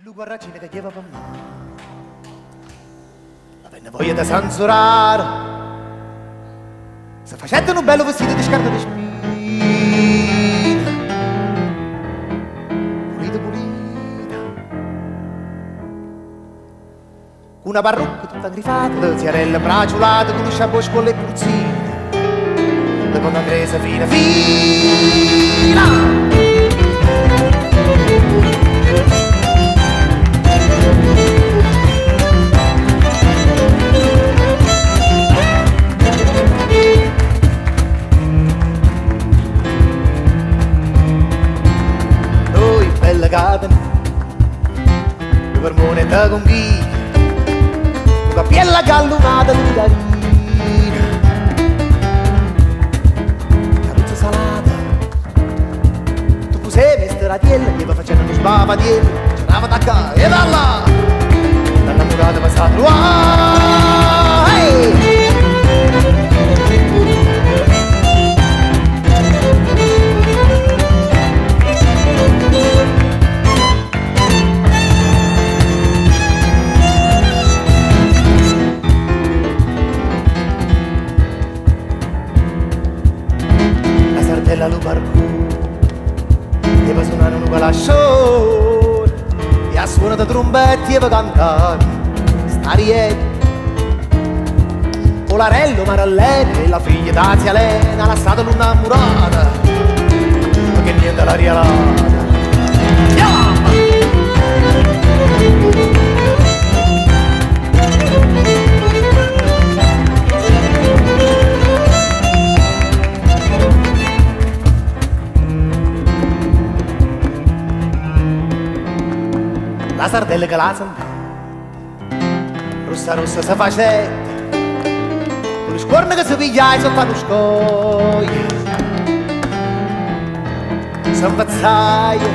Lu guarracino che lleva per mano Avenne voglia di censurare Se facette un bello vestito di scarta di spina Pulita pulita Con una parrucca tutta grifata Ziarella braciolata con lo shampoo con le puzzine Le con una fina fina Oi bella catena Il vermone da conchiglia Una piella gallonata di carina Caruzza salata Tu pusei veste la tiella Che va facendo uno sbavadiello C'era da qua e da là L'innamorata passata Hey! La sardella allo barcone Deve suonare un balascione E a suono di trombetti e cantare Starietta Polarello, Marallene e la figlia da zia Lena lasciata l'innamorata Perché niente l'ha regalata Yeah! La sardella che la sentì Rossa rossa si facette Con le scorne che si pigliai sotto allo scoglio Si impazzaia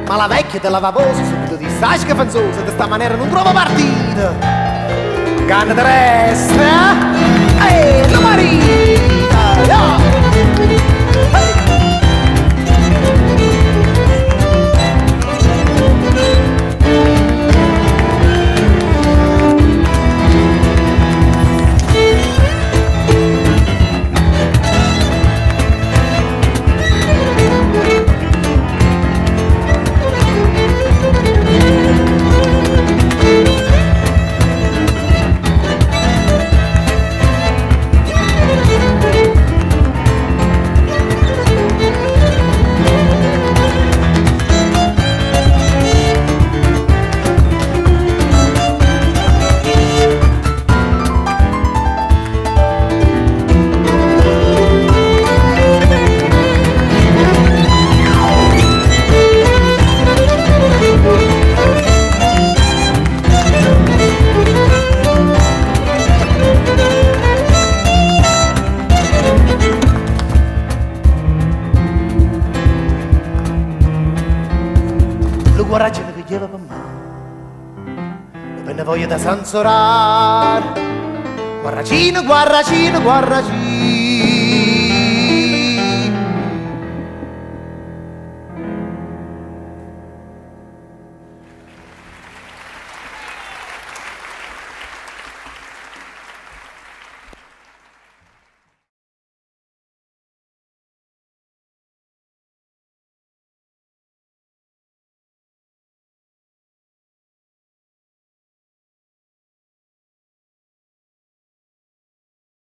Ma la vecchia della vavosa subito disse Sai schifanzosa, di sta maniera non trova partita Canna di resta Ehi, la marita yeah! Ehi! Lu guarracino che lleva per mano Appena voglia da censurare Guarracino, guarracino, guarracino.